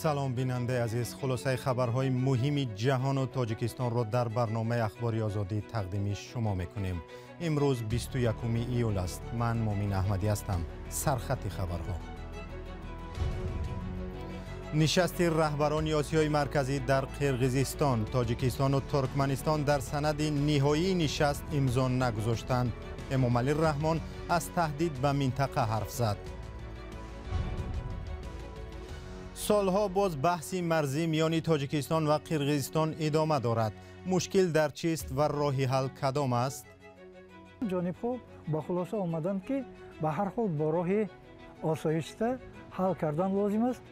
Салом, бинандаи азиз. Хулосаи хабарҳои муҳими ҷаҳону Тоҷикистонро дар барномаи Ахбори Озодӣ тақдими шумо мекунем. Имрӯз 21 июл аст. Ман Мумин Аҳмадӣ ҳастам. Сархати хабарҳо. Нишасти раҳбарони Осиёи Марказӣ дар Қирғизистон. Тоҷикистону Туркманистон дар санади ниҳоии нишаст имзо нагузоштанд. Эмомалӣ Раҳмон аз таҳдид ба минтақа ҳарф зад. Солҳо боз баҳси марзӣ миёни Тоҷикистон ва Қирғизистон идома дорад. Мушкил дар чист ва роҳи ҳал кадом аст? Ҷонибҳо ба хулоса омаданд, ки ба ҳар ҳол бо роҳи осоишта ҳал кардан лозим аст.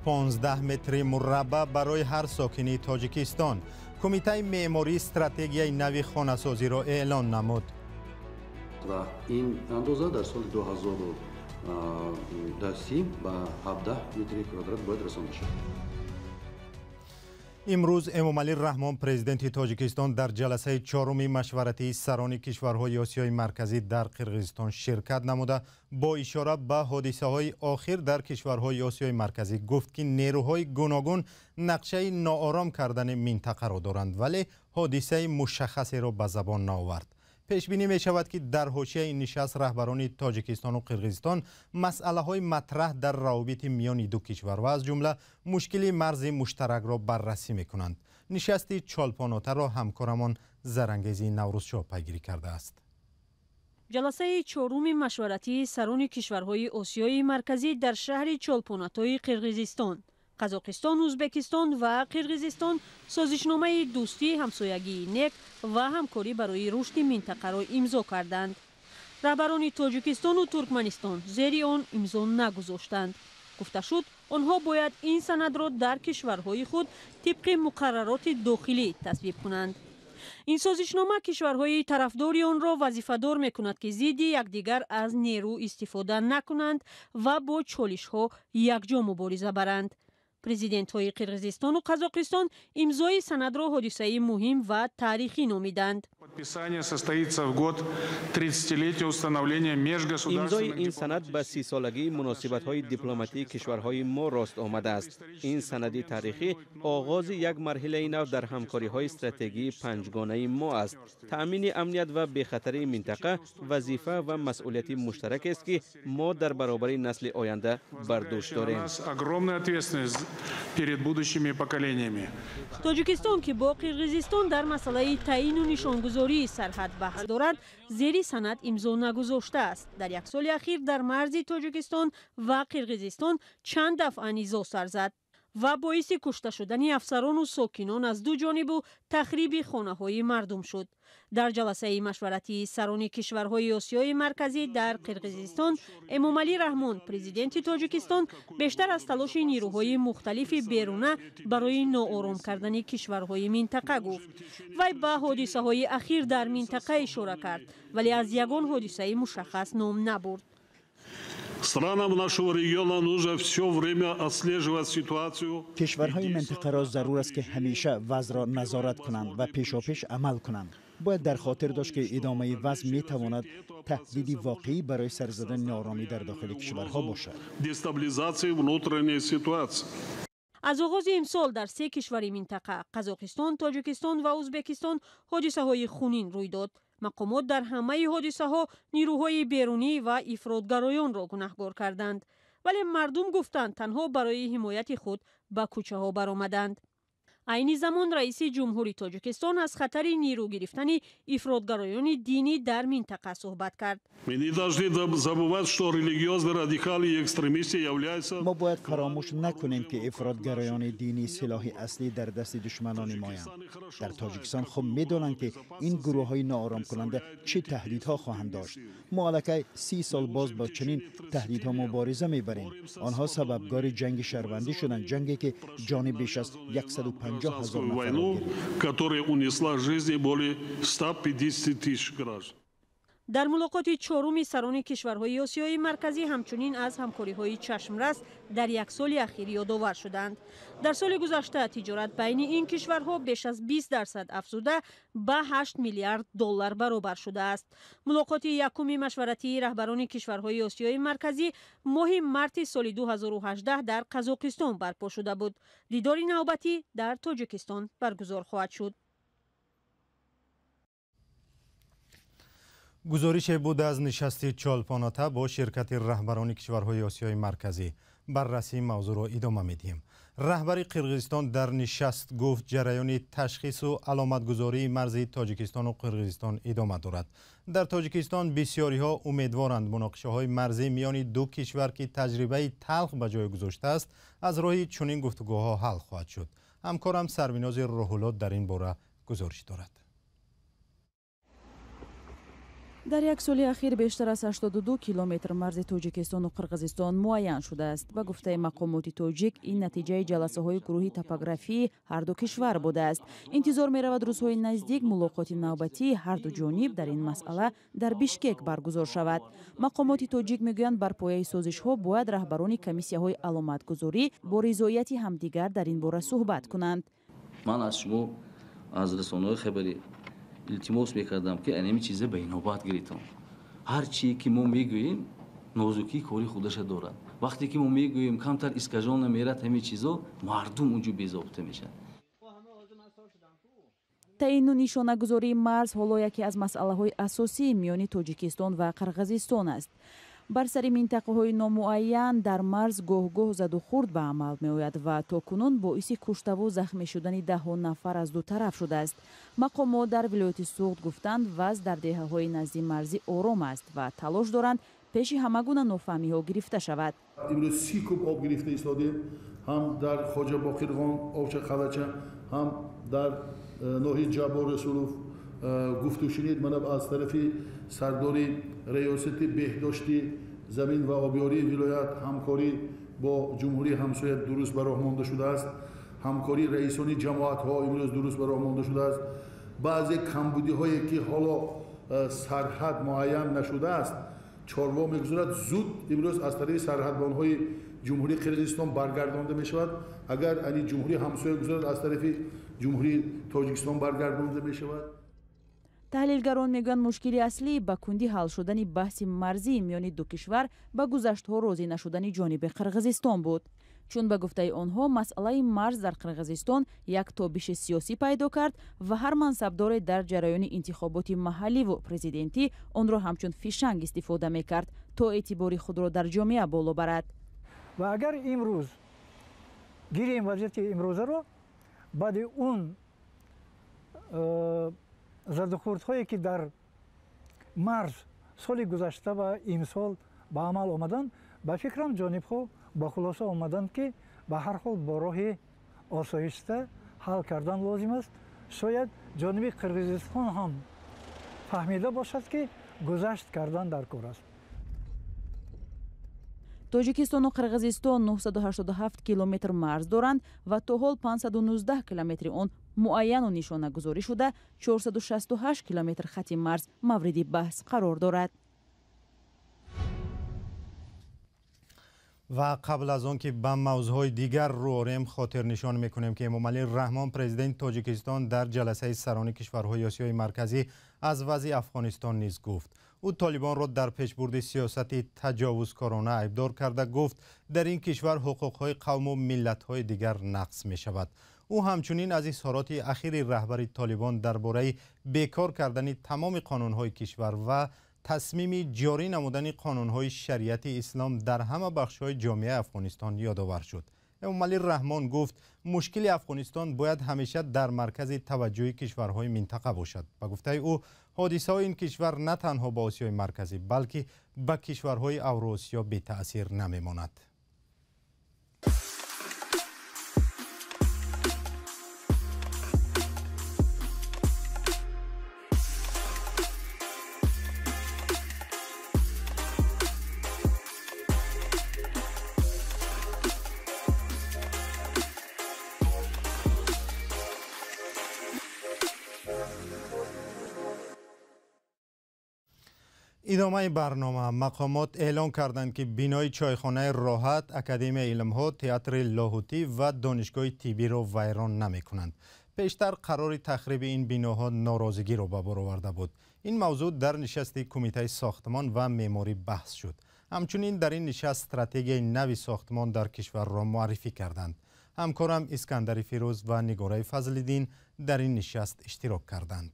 15 метри мураббаъ барои ҳар сокини Тоҷикистон. Кумитаи меъморӣ стратегияи нави хонасозиро эълон намуд. Ва ин андоза дар соли 2030 ба 17 метри квадрат бояд расонда шавад. Имрӯз Эмомалӣ Раҳмон, президенти Тоҷикистон, дар ҷаласаи чоруми машваратии сарони кишварҳои Осиёи Марказӣ дар Қирғизистон ширкат намуда, бо ишора ба ҳодисаҳои охир дар кишварҳои Осиёи Марказӣ гуфт, ки нерӯҳои гуногун нақшаи ноором кардани минтақаро доранд, вале ҳодисаи мушаххасеро ба забон наовард. Пешбинӣ мешавад, ки дар ҳошияи нишаст раҳбарони Тоҷикистону Қирғизистон масъалаҳои матраҳ дар равобити миёни ду кишвар ва аз ҷумла мушкили марзи муштаракро баррасӣ мекунанд. Нишасти Чолпонотаро ҳамкорамон Зарангези Наврӯзшоҳ пайгирӣ кардааст. Ҷаласаи чоруми машваратии сарони кишварҳои Осиёи Марказӣ дар шаҳри Чолпонатои Қирғизистон. Қазоқистон, Ӯзбекистон ва Қирғизистон созишномаи дӯстӣ, ҳамсоягии нек ва ҳамкорӣ барои рушди минтақаро имзо карданд. Раҳбарони Тоҷикистону Туркманистон зери он имзо нагузоштанд. Гуфта шуд, онҳо бояд ин санадро дар кишварҳои худ тибқи муқаррароти дохилӣ тасвиб кунанд. Ин созишнома кишварҳои тарафдори онро вазифадор мекунад, ки зидди якдигар аз нерӯ истифода накунанд ва бо чолишҳо якҷо мубориза баранд. Президентҳои Қирғизистону Қазоқистон имзои санадро ҳодисаи муҳим ва таърихӣ номиданд. Подписание состоится в год 30-летия установления межгосударственных Имзои ин санад ба 30-солагии муносибатҳои дипломатии кишварҳои мо рост омадааст. Ин санади таърихӣ оғози як марҳилаи нав дар ҳамкориҳои стратегии панҷгонаи мо аст. Таъмини амният ва бехатарии минтақа вазифа ва масъулияти муштаракест, ки мо дар баробари насли оянда бар дӯш дорем. У нас огромная ответственность перед будущими поколениями. Тоҷикистон, ки бо Қирғизистон дар масъалаи таъину нишонгузории сарҳад баҳс дорад, зери санад имзо нагузоштааст. Дар як соли ахир дар марзи Тоҷикистон ва Қирғизистон чанд дафъа низоъ сар зад ва боиси кушта шудани афсарону сокинон аз ду ҷонибу тахриби хонаҳои мардум шуд. Дар ҷаласаи машваратии сарони кишварҳои Осиёи Марказӣ дар Қирғизистон Эмомалӣ Раҳмон, президенти Тоҷикистон, бештар аз талоши нерӯҳои мухталифи беруна барои ноором кардани кишварҳои минтақа гуфт. Вай ба ҳодисаҳои ахир дар минтақа ишора кард, вале аз ягон ҳодисаи мушаххас ном набурд. Странам нашего региона нужно все время отслеживать ситуацию. Кишварҳои минтақаро зарур аст, ки ҳамеша вазъро назорат кунанд ва пешопеш амал кунанд. Бояд дар хотир дошт, ки идомаи вазъ метавонад таҳдиди воқеӣ барои сар задани норомӣ дар дохили кишварҳо бошад. Дестабилизации внутренней ситуации. Аз оғози имсол дар се кишвари минтақа, Қазоқистон, Тоҷикистон ва Ӯзбекистон, ҳодисаҳои хунин рӯй дод. Мақомот дар ҳамаи ҳодисаҳо нирӯҳои берунӣ ва ифротгароёнро гунаҳгор карданд, вале мардум гуфтанд, танҳо барои ҳимояти худ ба кӯчаҳо баромаданд. Айни замон раиси ҷумҳури Тоҷикистон аз хатари нирӯ гирифтани ифротгароёни динӣ дар минтақа суҳбат кард. Мы не должны забывать, что религиозные радикалы и экстремисты являются Мо бояд фаромӯш накунем, ки ифротгароёни динӣ силоҳи аслӣ дар дасти душманони моянд. Дар Тоҷикистон хуб медонанд, ки ин гурӯҳҳои нооромкунанда чӣ таҳдидҳо хоҳанд дошт. Мо аллакай 30 сол боз бо чунин таҳдидҳо мубориза мебарем. Онҳо сабабгори ҷанги шаҳрвандӣ шуданд, ҷанге, ки ҷони беш аз 150 ҳазор нафарро войну, гирифт. Которая унесла жизни более 150 тысяч граждан. Дар мулоқоти чоруми сарони кишварҳои Осиёи Марказӣ ҳамчунин аз ҳамкориҳои чашмрас дар як соли ахир ёдовар шуданд. Дар соли гузашта тиҷорат байни ин кишварҳо беш аз 20% афзуда ба 8 миллиард доллар баробар шудааст. Мулоқоти якуми машваратии раҳбарони кишварҳои Осиёи Марказӣ моҳи марти соли 2018 дар Қазоқистон барпо шуда буд. Дидори навбатӣ дар Тоҷикистон баргузор хоҳад шуд. Гузорише буд аз нишасти Чолпоната бо ширкати раҳбарони кишварҳои Осиёи Марказӣ. Баррасии мавзӯъро идома медиҳем. Раҳбари Қирғизистон дар нишаст гуфт, ҷараёни ташхису аломатгузории марзи Тоҷикистону Қирғизистон идома дорад. Дар Тоҷикистон бисёриҳо умедворанд, муноқишаҳои марзӣ миёни ду кишвар, ки таҷрибаи талх ба ҷой гузоштааст, аз роҳи чунин гуфтугӯҳо ҳал хоҳад шуд. Ҳамкорам Сарвинози Рӯҳулло дар ин бора гузориш дорад. Дар як соли ахир бештар аз 82 километр марзи Тоҷикистону Қирғизистон муайян шудааст. Ба гуфтаи мақомоти тоҷик, ин натиҷаи ҷаласаҳои гурӯҳи топографии ҳарду кишвар будааст. Интизор меравад, рӯзҳои наздик мулоқоти навбатии ҳарду ҷониб дар ин масъала дар Бишкек баргузор шавад. Мақомоти тоҷик мегӯянд, бар пояи созишҳо бояд раҳбарони комиссияҳои аломатгузорӣ бо ризояти ҳамдигар дар ин бора суҳбат кунанд. Ман аз шумо, аз расонаҳои хабарӣ илтимос мекардам, ки анами чиза ба инобат гиритон. Ҳар чие ки мо мегӯем, нозукии кори худаша дорад. Вақте ки мо мегӯем, камтар искажон намерад, ҳамин чизо мардум унҷо безобита мешавад. Таъину нишонагузории марз ҳоло яке аз масъалаҳои асосии миёни Тоҷикистон ва Қирғизистон аст. Бар сари минтақаҳои номуайян дар марз гоҳ-гоҳ задухӯрд ба амал меояд ва то кунун боиси куштаву захмӣ шудани даҳҳо нафар аз ду тараф шудааст. Мақомот дар вилояти Суғд гуфтанд, вазъ дар деҳаҳои назди марзӣ ором аст ва талош доранд пеши ҳама гуна нофаҳмиҳо гирифта шавад. Имрӯз 30 куб об гирифта истодем, ҳам дар Хоҷа Боқирғон Овча Қалача, ҳам дар ноҳияи Ҷаббор Расулов. Гуфтушунид мана аз тарафи сардори раёсати беҳдошти замин ва обёрии вилоят ҳамкорӣ бо ҷумҳурии ҳамсоя дуруст ба роҳ монда шудааст. Ҳамкории раисони ҷамоатҳо имрӯз дуруст ба роҳ монда шудааст. Баъзе камбудиҳое ки ҳоло сарҳад муайян нашудааст, чорво мегузорад, зуд имрӯз аз тарафи сарҳадбонҳои ҷумҳурии Қирғизистон баргардонда мешавад. Агар ани ҷумҳурии ҳамсоя гузорад, аз тарафи ҷумҳурии Тоҷикистон баргардонда мешавад. Таҳлилгарон мегӯянд, мушкили аслӣ ба кунди ҳал шудани баҳси марзӣ миёни ду кишвар ба гузаштҳо розӣ нашудани ҷониби Қирғизистон буд. Чун ба гуфтаи онҳо, масъалаи марз дар Қирғизистон як тобиши сиёсӣ пайдо кард ва ҳар мансабдоре дар ҷараёни интихоботи маҳалливу президентӣ онро ҳамчун фишанг истифода мекард, то эътибори худро дар ҷомеа боло барад. Ва агар имрӯз гирем вазъияти имрӯзаро, баъди он задухӯрдҳое ки дар марз соли гузашта ва имсол ба амал омаданд, ба фикрам ҷонибҳо ба хулоса омаданд, ки ба ҳар ҳол бо роҳи осоишта ҳал кардан лозим аст. Шояд ҷониби Қирғизистон ҳам фаҳмида бошад, ки гузашт кардан дар кор аст. Тоҷикистону Қирғизистон 987 километр марз доранд ва то ҳол 519 километри он муайяну нишонагузорӣ шуда, 468 километр хати марз мавриди баҳс қарор дорад. Ва қабл аз он ки ба мавзӯъҳои дигар рӯ орем, хотирнишон мекунем, ки Эмомалӣ Раҳмон, президенти Тоҷикистон, дар ҷаласаи сарони кишварҳои Осиёи Марказӣ аз вазъи Афғонистон низ гуфт. Ӯ толибонро дар пешбурди сиёсати таҷовузкорона айбдор карда гуфт, дар ин кишвар ҳуқуқҳои қавму миллатҳои дигар нақс мешавад. Ӯ ҳамчунин аз изҳороти ахири раҳбари толибон дар бораи бекор кардани тамоми қонунҳои кишвар ва тасмими ҷорӣ намудани қонунҳои шариати ислом дар ҳама бахшҳои ҷомеаи Афғонистон ёдовар шуд. Эмомалӣ Раҳмон гуфт, мушкили Афғонистон бояд ҳамеша дар маркази таваҷҷӯҳи кишварҳои минтақа бошад. Ба гуфтаи ӯ, ҳодисаҳои ин кишвар на танҳо ба Осиёи Марказӣ, балки ба кишварҳои Авроосиё бетаъсир намемонад. Идомаи барнома. Мақомот эълон карданд, ки бинои чойхонаи Роҳат, Академияи илмҳо, театри Лоҳутӣ ва Донишгоҳи тиббиро вайрон намекунанд. Пештар қарори тахриби ин биноҳо норозигиро ба бор оварда буд. Ин мавзӯъ дар нишасти Кумитаи сохтмон ва меъморӣ баҳс шуд. Ҳамчунин дар ин нишаст стратегияи нави сохтмон дар кишварро муаррифӣ карданд. Ҳамкорам Искандари Фирӯз ва Нигораи Фазлиддин дар ин нишаст иштирок карданд.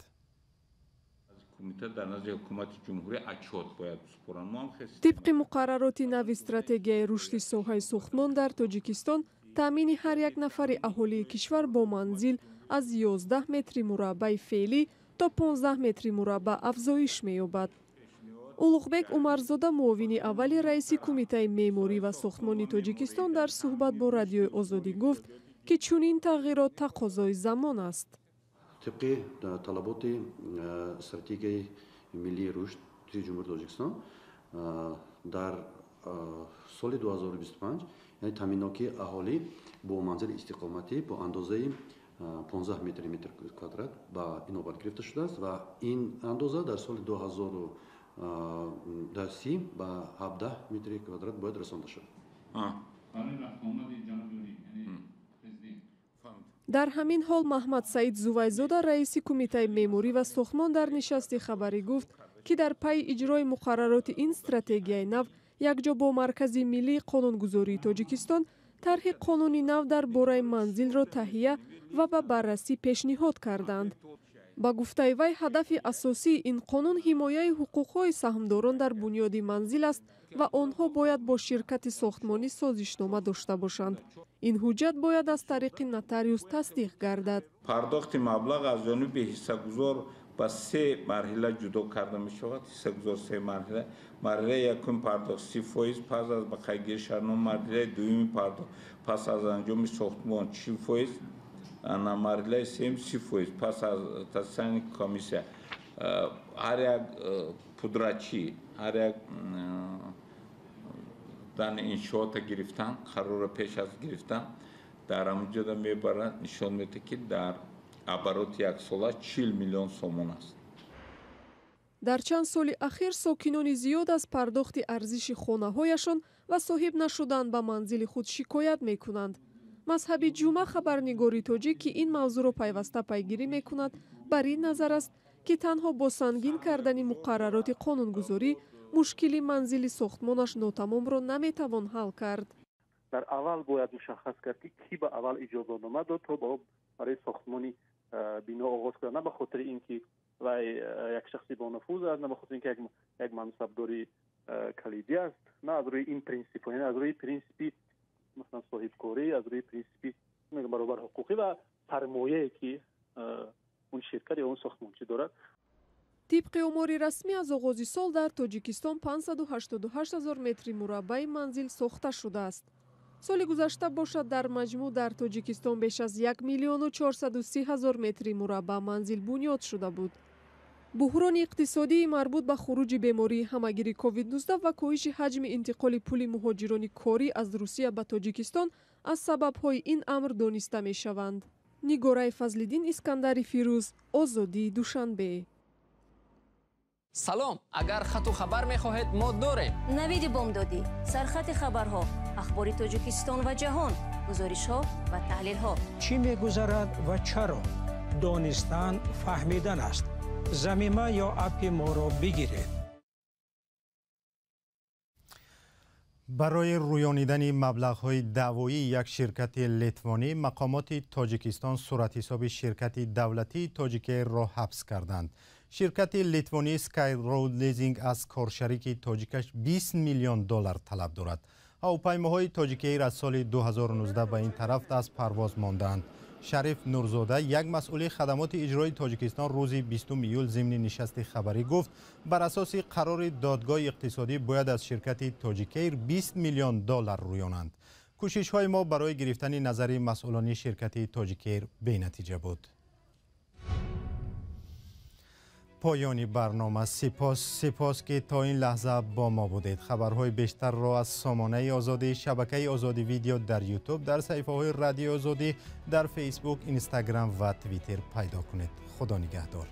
Кумита дар назди ҳукумати ҷумҳурӣ отчёт бояд супоранд. Тибқи муқаррароти нави стратегияи рушди соҳаи сохтмон дар Тоҷикистон, таъмини ҳар як нафари аҳолии кишвар бо манзил аз 11 метри мураббаи феълӣ то 15 метри мураббаъ афзоиш меёбад. Улуғбек Умарзода, муовини аввали раиси Кумитаи меъморӣ ва сохтмони Тоҷикистон, дар суҳбат бо Радиои Озодӣ гуфт, ки чунин тағйирот тақозои замон аст. Тибқи талаботи стратегияи миллии рушди Ҷумҳурии Тоҷикистон дар соли 2025, яъне таъминнокии аҳолӣ бо манзили истиқоматӣ бо андозаи 15 метр квадрат ба инобат гирифта шудааст ва ин андоза дар соли 2030 ба 17 метри квадрат бояд расонда шавад. Дар ҳамин ҳол Маҳмад Саид Зувайзода, раиси Кумитаи меъморӣ ва сохтмон, дар нишасти хабарӣ гуфт, ки дар пайи иҷрои муқаррароти ин стратегияи нав якҷо бо Маркази миллии қонунгузории Тоҷикистон тарҳи қонуни нав дар бораи манзилро таҳия ва ба баррасӣ пешниҳод карданд. Ба гуфтаи вай, ҳадафи асосии ин қонун ҳимояи ҳуқуқҳои саҳмдорон дар бунёди манзил аст ва онҳо бояд бо ширкати сохтмонӣ созишнома дошта бошанд. Ин ҳуҷҷат бояд аз тариқи нотариус тасдиқ гардад. Пардохти маблағ аз ҷониби ҳиссагузор ба се марҳила ҷудо карда мешавад. Ҳиссагузор се марҳила. Марҳилаи якум пардохт 30% пас аз ба қайдгирии шартнома, марҳилаи дуюми пардохт пас аз анҷоми сохтмон 40%, марҳилаи сеюм 30% пас аз тасдиқи комиссия. Ҳар як пудрачӣ, ҳар як дан иншоота гирифтан, қарорро пеш аз гирифтан дар ҳамонҷода мебарад, нишон медиҳад, ки дар обороти яксола 40 миллион сомон аст. Дар чанд соли ахир сокинони зиёд аз пардохти арзиши хонаҳояшон ва соҳиб нашудан ба манзили худ шикоят мекунанд. Мазҳаби Ҷума, хабарнигори тоҷик, ки ин мавзӯъро пайваста пайгирӣ мекунад, бар ин назар аст, ки танҳо бо сангин кардани муқаррароти қонунгузорӣ мушкили манзили сохтмонаш нотамомро наметавон ҳал кард. Дар аввал бояд мушаххас кард, ки кӣ ба аввал иҷозатнома дод, то барои сохтмони бино оғоз кунад, на ба хотири ин ки вай як шахси бонуфуз аст, на ба хотири ин ки як мансабдори калидӣ аст, на аз рӯи ин принсип, яъне аз рӯи принсипи масалан соҳибкорӣ, аз рӯи принсипи баробар ҳуқуқӣ ва сармояе ки он ширкат ё он сохтмончӣ дорад. Тибқи омори расмӣ, аз оғози сол дар Тоҷикистон 588 ҳазор метри мураббаи манзил сохта шудааст. Соли гузашта бошад, дар маҷмӯъ дар Тоҷикистон беш аз 1 миллиону 430 ҳазор метри мураббаъ манзил бунёд шуда буд. Буҳрони иқтисодии марбут ба хуруҷи бемории ҳамагири COVID-19 ва коҳиши ҳаҷми интиқоли пули муҳоҷирони корӣ аз Русия ба Тоҷикистон аз сабабҳои ин амр дониста мешаванд. Нигораи Фазлиддин, Искандари Фирӯз, Озодӣ, Душанбе. Салом, агар хату хабар мехоҳед, мо дорем. Навиди бомдодӣ, сархати хабарҳо, ахбори Тоҷикистон ва ҷаҳон, гузоришҳо ва таҳлилҳо. Чӣ мегузарад ва чаро? Донистан фаҳмидан аст. Замима ё аппи моро бигиред. Барои рӯёнидани маблағҳои даъвоии як ширкати литвонӣ, мақомоти Тоҷикистон суратҳисоби ширкати давлатии Тоҷикэйрро ҳабс карданд. Ширкати литвонӣ Sky Road Leasing аз коршарики тоҷикаш 20 миллион доллар талаб дорад. Ҳавопаймоҳои Тоҷикэйр аз соли 2019 ба ин тараф аз парвоз мондаанд. Шариф Нурзода, як масъули хадамоти иҷрои Тоҷикистон, рӯзи 20 июл зимни нишасти хабарӣ гуфт, бар асоси қарори додгоҳи иқтисодӣ бояд аз ширкати Тоҷикэйр 20 миллион доллар рӯёнанд. Кӯшишҳои мо барои гирифтани назари масъулони ширкати Тоҷикэйр бенатиҷа буд. Поёни барнома. Сипос, ки то ин лаҳза бо мо будед. Хабарҳои бештарро аз сомонаи Озодӣ, шабакаи Озодӣ видео дар Ютуб, дар саҳифаҳои Радиои Озодӣ дар Фейсбук, Инстаграм ва Твиттер пайдо кунед. Худо нигаҳдор.